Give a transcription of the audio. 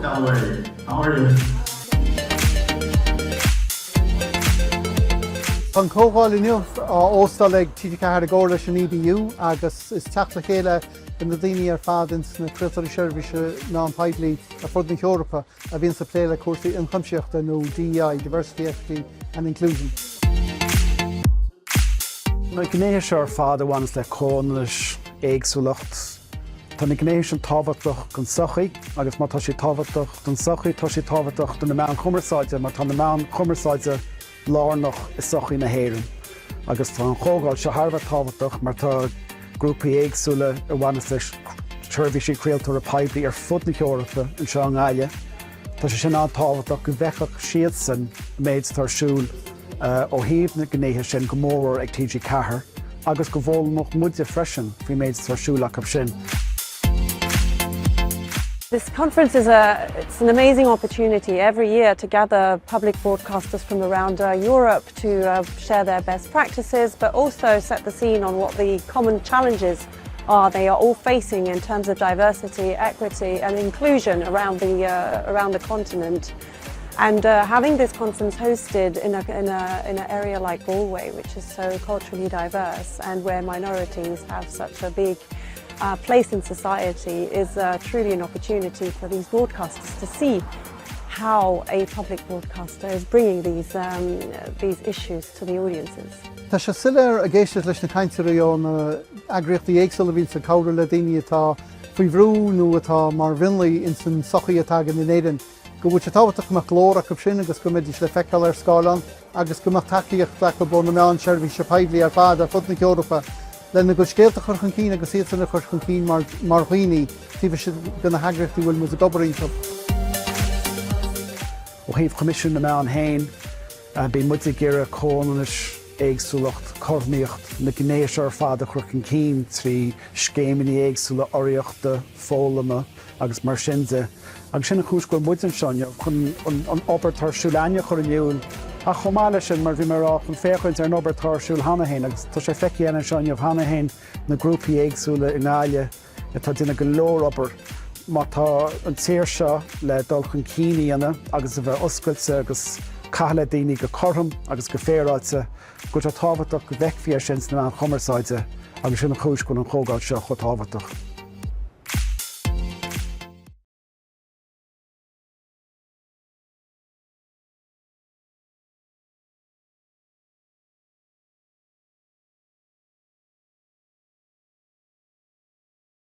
Galway. How are you? Tá an chomhdháil inniu á óstáil ag TG4 i gcomhar leis an EBU agus is teacht le chéile do na daoine ar fad ins na craoltóirí seirbhíse meán poiblí ar fud na hEorpa a bhíonns ag plé le cúrsaí ionchuimsitheachta nó DEI, Diversity, Equity and Inclusion. Na gnéithe seo ar fad a bhaineas le comhionannas, éagsúlacht, tá na gnéithe sin tábhachtach don tsochaí agus má tá siad tábhachtach don tsochaí, tá siad tábhachtach do na meáin chumarsáide mar tá na meáin chumarsáide lárnach i sochaí na hÉireann agus tá an chomhdháil seo thar a bheith tábhachtach mar tá grúpaí éagsúla a bhaineas le seirbhísí craoltóra poiblí ar fud na hEorpa anseo i nGaillimh. Tá sé sin an-tábhachtach go bhfeicfeadh siadsan an méid atá ar siúl ó thaobh na ngnéithe sin, go mórmhór ag TG4, agus go bhfoghlaimeodh muide freisin faoin méid atá ar siúl acu sin. This conference is a it's an amazing opportunity every year to gather public broadcasters from around uh, Europe to uh, share their best practices, but also set the scene on what the common challenges are they are all facing in terms of diversity, equity and inclusion around the, uh, around the continent. And uh, having this conference hosted in, a, in, a, in an area like Galway, which is so culturally diverse and where minorities have such a big uh, place in society, is uh, truly an opportunity for these broadcasters to see how a public broadcaster is bringing these, um, these issues to the audiences. Tá sé soiléir ag éisteacht leis na cainteoirí ó na heagraíochtaí éagsúla a bhíonns ag cabhrú le daoine atá faoi bhrú nó atá mar mhionlaigh ins an tsochaí atá againn in Éirinn, go bhfuil sé tábhachtach go mbeadh glór acu sin agus go mbeidís le feiceáil ar scáileán agus go mbeadh tacaíocht acu ó na meáin seirbhíse poiblí ar fad ar fud na hEorpa lena gcuid scéalta a chur chun cinn agus iadsan a chur chun cinn mar mar dhaoine taobh istigh de na heagraíochtaí a bhfuil muid ag obair iontu. Ó thaobh Choimisiún na Meán féin, bíonn muid ag iarraidh comhionannas, éagsúlacht, cothromaíocht, na gnéithe seo ar fad a chur chun cinn trí scéimeanna éagsúla urraíochta, foghlama agus mar sin de. Agus sin an chúis go bhfuil muid anseo inniu, chun an obair atá ar siúl againne a chur in iúl ach chomh maith leis sin, mar a bhí mé a rá, chun féachaint ar an obair atá ar siúl cheana féin agus tá sé feicthe againn anseo inniu cheana féin na grúpaí éagsúla i nGaillimh atá ag déanamh go leor obair. Má tá an tír seo le dul chun cinn a dhéanamh agus a bheith oscailte agus caitheamh le daoine go cothrom agus go féaráilte, go bhfuil sé tábhachtach go bhfeicfí é sin sna meáin chumarsáide agus sin an chúis go bhfuil an chomhdháil seo chomh tábhachtach.